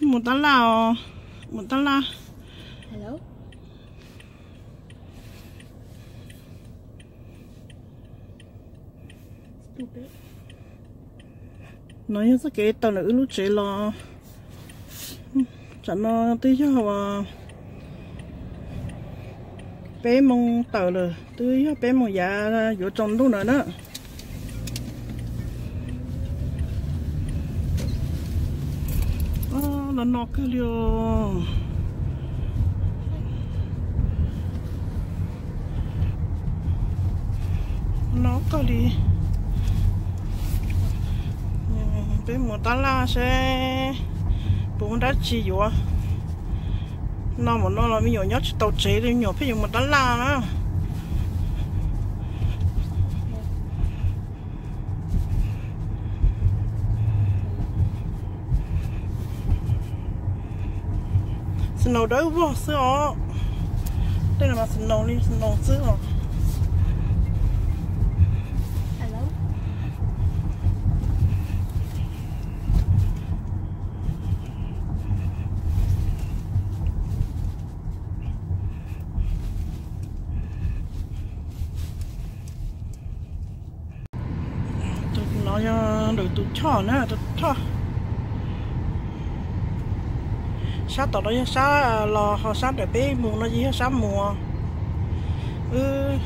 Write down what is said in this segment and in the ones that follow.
Mus tab laj os, mus tab laj. No yog txoj kev tawm ntawm wb lub tsev los. Tsam no twb yog peb moos tawm lawm, twb yog peb moos yav yuav tsaus ntuj ntawd na. Los no kawg li os. No kawg li. Peb mus tab laj seb puas muaj dab tsi yuav. No mus no los me nyuam nyob tsis tau tsev li, me nyuam pheej yuav mus tab laj na. Snow dawb vog xwb os. Tej no mas snow li snow xwb os. Tus no yog ntawm tus choj na, tus choj. Sab tom no yog sab los, ho sab ntawm peb mus no ces yog sab mus. Wb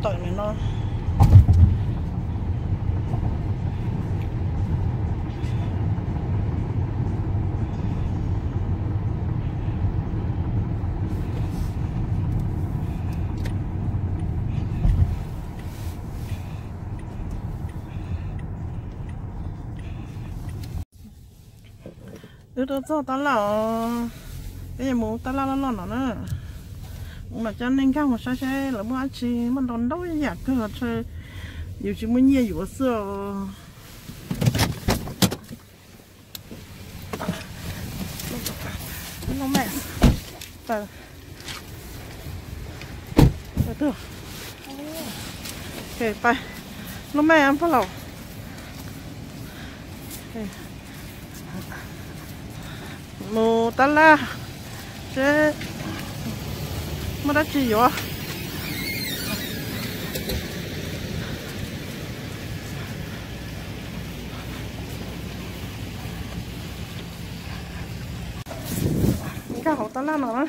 tawm ntawm no. Wb rau txog tab laj os, peb yuav mus tab laj loj loj no na. Mus mas coj nej nkag mus saib seb lawv muaj dab tsi, muaj ntau ntau yam kawg, yus tsis muaj nyiaj yuav xwb os. Lub me pog laus, mus tab laj seb muaj dab tsi yuav. Nkag hauv tab laj no na.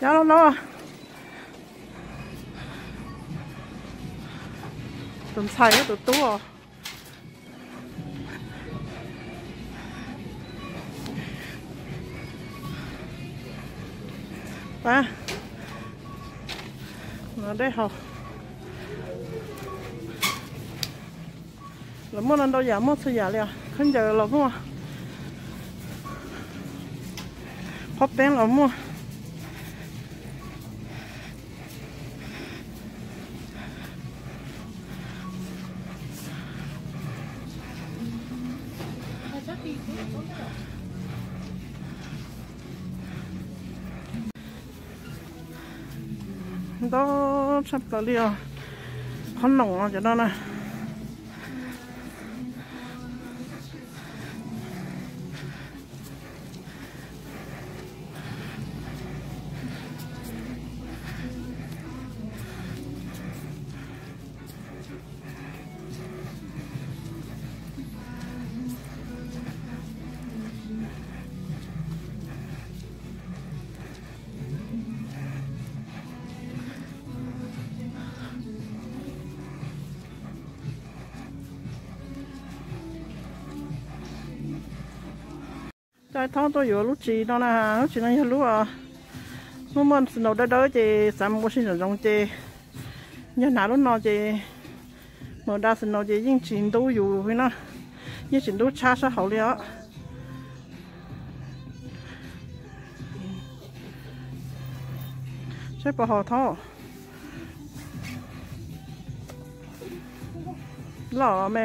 Cov no, tus ntxhais thiab tus tub os. Pab, no dej haus. Los muaj no ntau yam, muaj txhua yam li os, khaub ncaws los muaj, qhov peeb los muaj. Ntau tshaj plaws li os, qhob noom cov no na. Coj Thaub tuaj yuav lub tsis no na, lub tsis no yog lub, lub muaj snow dawb dawb ces xav mus ua si zoov zoov ces yog hnav lub no ces mus da snow ces yeej tsis ntub yus li na, yeej tsis ntub tshab sab hauv li os. Saib puas haus Thaub. Loj me.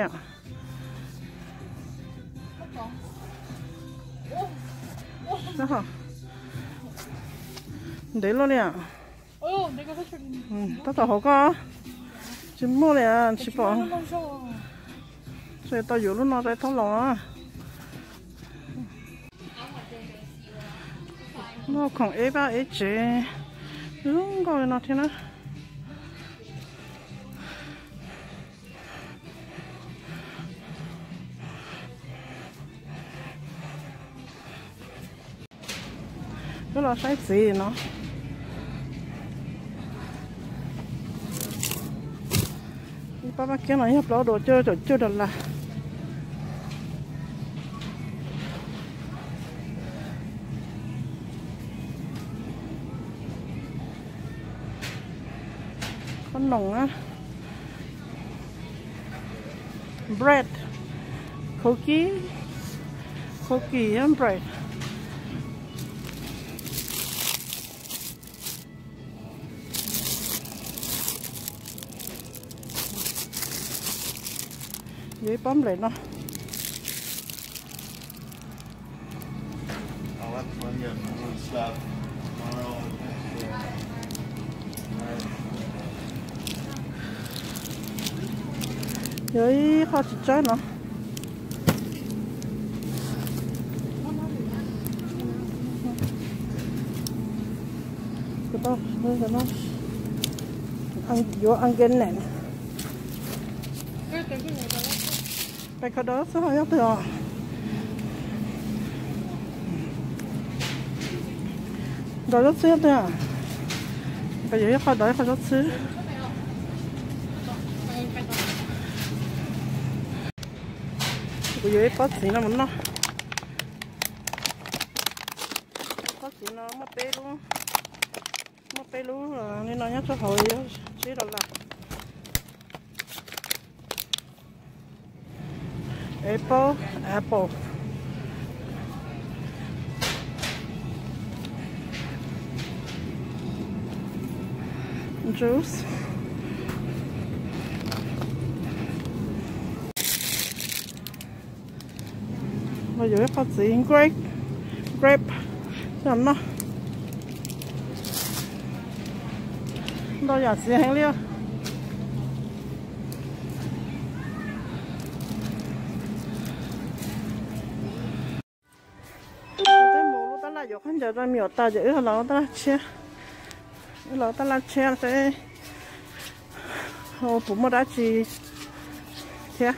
Ntev luaj li. Tab tom haus koj. Tsis muaj li, tsis pom. Tseem tau yuav lub no rau Thoob Loos. Muaj khoom ev vaj ev tsev zoo nkauj li no thiab na. Wb los saib txiv no. Ib pab paj kiab no yog plaub dollar, caum cuaj dollar. Qhob noom na. Bread, cookie, cookie and bread. Yuav ib pob nplej no. Yuav ib qho txiv tsawb no. Yuav organic. Pais kho dov xwb ho nyob twg os? Dov zaub txhwb nyob twg? Pais yuav ib qho dov ib qho zaub txhwb. Kuv yuav ib pob txiv no mus noj. Pob txiv no muaj peb lub, muaj peb lub li no nyob rau hauv, tsib dollar. Apple, apple. Juice. Los yuav ib qho txiv grape, grape, coj noj. Ntau yam txiv heev li. Twb mus lub tab laj yuav khaub ncaws rau me nyuam tas ces wb los tab laj tshiab. Wb los tab laj tshiab seb puas muaj dab tsi thiab.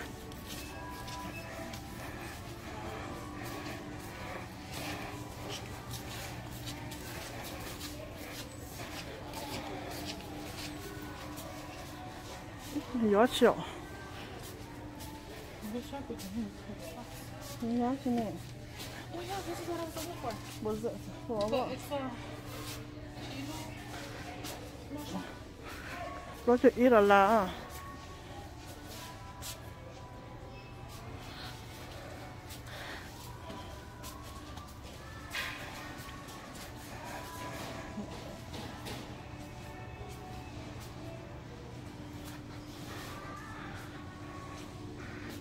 Yuav tsis os. Yuav tsis ne. Plaub caug ib dollar.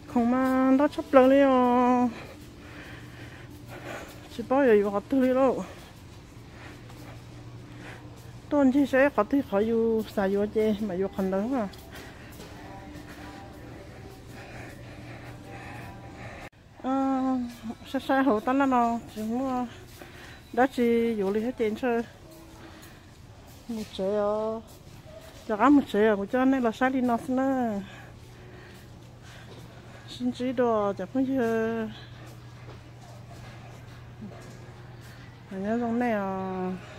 Khoom mas ntau tshaj plaws li os. Tsis paub yuav yuav qhov twg li lauj. Tuaj ncig seb qhov twg qhov yus xav yuav ces mam yuav qhov ntawd. Saib saib hauv tab laj no tsis muaj dab tsi yuav li thiab ces ntshe mus tsev os. Rov qab mus tsev os, kuv coj nej los saib li no xwb na. Sib ntsib dua cov phooj ywg, nyob zoo nej os.